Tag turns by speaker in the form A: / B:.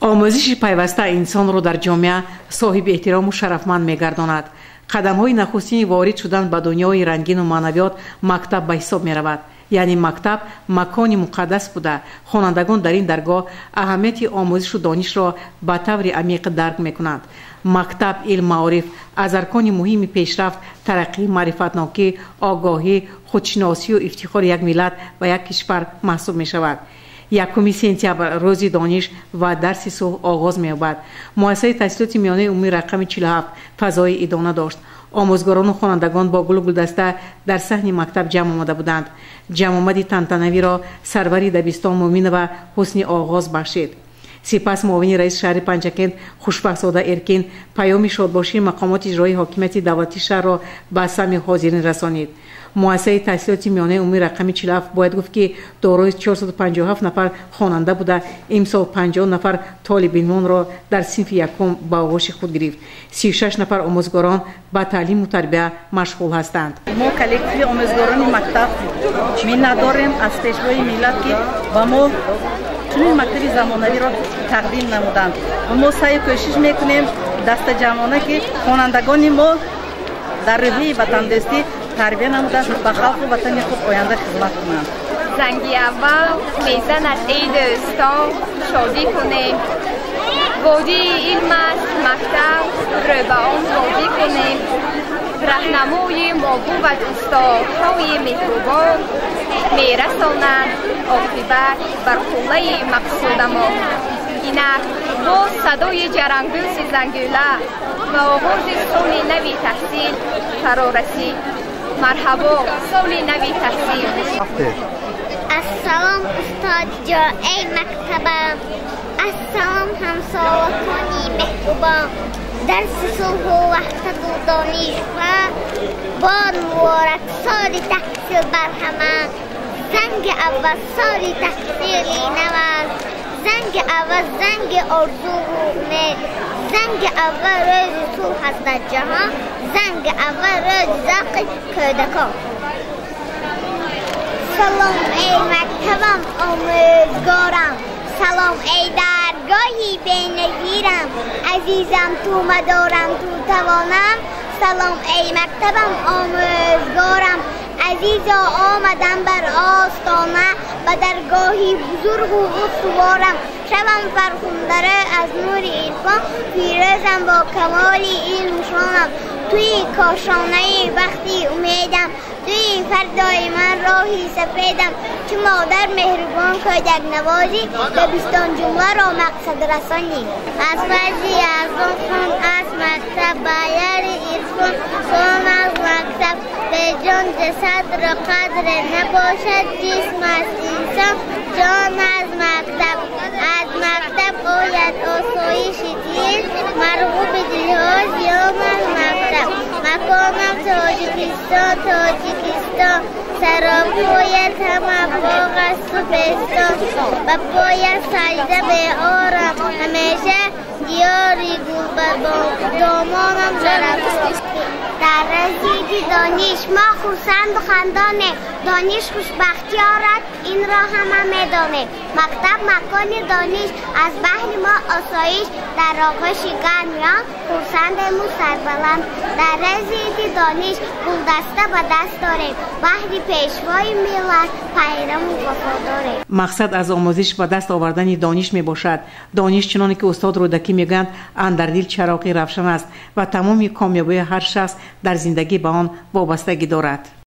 A: Омӯзиши пайваста инсонро дар ҷомеа соҳиби эҳтирому шарафманд мегардонад. Қадамҳои нахустини ворид шудан ба дунёи рангину маънавиёт мактаб ба ҳисоб меравад. Яъне мактаб макони муқаддас буда, хонандагон дар ин даргоҳ аҳамияти омӯзишу донишро ба таври амиқ дарк мекунанд. Мактаб, илм, маориф аз аркони муҳими пешрафт, тараққӣ, маърифатнокӣ, огоҳӣ, худшиносию ифтихори як миллат ва як кишвар маҳсуб мешавад. 1 сентябр рӯзи дониш ва дарси сулҳ оғоз меёбад. Муассисаи таҳсилоти миёнаи умумии рақами 47 фазои идона дошт. Омӯзгорону хонандагон бо гулу гулдаста дар саҳни мактаб ҷамъ омада буданд. Ҷамъомади тантанавиро сарвари дабистон Муъминова ҳусни оғоз бахшид. Сипас муовини раиси шаҳри Панҷакент Хушбахтзода Эркин паёми шодбошии мақомоти иҷроии ҳокимияти давлатии шаҳрро ба самъи ҳозирин расонид. Муассисаи таҳсилоти миёнаи умумии рақами 47 бояд гуфт, ки дорои 457 нафар хонанда буда, имсол 50 нафар толибилмонро дар синфи якум ба оғӯши худ гирифт. 36 нафар омӯзгорон ба таълиму тарбия машғул ҳастанд.
B: Мо коллективи омӯзгорони мактаб миннатдорем аз Пешвои миллат, ки ба мо чунин мактаби замонавиро тақдим намуданд, ва мо саъю кӯшиш мекунем дастаҷамъона, ки хонандагони мо дар рӯҳияи ватандӯстӣ тарбия намуда, ба халқу ватани худ оянда хизмат кунанд.
C: Занги аввал мезанад, эй дӯстон, шодӣ кунем. Водии илм аст мактаб, рӯ ба он водӣ кунем. Раҳнамои мо бувад устодҳои меҳрубон, мерасонанд оқибат бар қуллаи мақсудамо. Инак боз садои ҷарангдӯси зангӯла ва оғози соли нави таҳсил фаро расид. Марҳабо, соли нави таҳсил!
D: Ассалом, устодҷон, эй мактабам, ассалом, ҳамсолакони меҳрубон. Дарси сулҳу ваҳдату дониш ва бод муборак соли таҳсил бар ҳама. Занги аввал соли таҳсили нав аст, занги аввал занги орзуву умед, занги аввал рӯзи сулҳ аст дар ҷаҳон, занги аввал рӯзи завқи кӯдакон. Салом, эй мактабам, омӯзгорам, салом, эй даргоҳи беназирам. Азизам ту, мадорам ту, тавонам. Салом, эй мактабам, омӯзгорам. Азизо, омадам бар остона, ба даргоҳи бузургу устуворам. Шавам фархундаро аз нури ирфон, фирӯзам бо камоли илму шонам. Туи кошонаи бахти умедам, туи фардои ман, роҳи сафедам. Чу модар меҳрубон, кӯдакнавозӣ, дабистон ҷумларо мақсад расонӣ. Аз файзи язон хон аст мактаб, ба яри ирфон сон аз мактаб. Беҷон ҷасадро қадре набошад, ҷисм аст инсон, ҷон аз мактаб. Аз мактаб ояд осоиши дил, марғуби дилҳо зиём аз мактаб. Маконам Тоҷикистон, Тоҷикистон, саропоят ҳама боғ асту бестон. Ба поят саҷда меорам ҳамеша, диёри гулбадомонам Зарафшон. Дар разиди дониш мо хурсанду хандонем, дониш хушбахтӣ орад, инро ҳама медонем. Мактаб макони дониш, аз баҳри мо осоиш, дар оғӯши гарми он хурсандему сарбаланд. Дар разиди дониш гулдаста ба даст дорем, баҳри Пешвои миллат пайраву вафодорем.
A: Мақсад аз омӯзиш ба даст овардани дониш мебошад. Дониш, чуноне ки устод Рӯдакӣ мегӯянд, андар дил чароғи равшан аст ва тамоми комёбии ҳар шахс дар зиндагӣ ба он вобастагӣ дорад.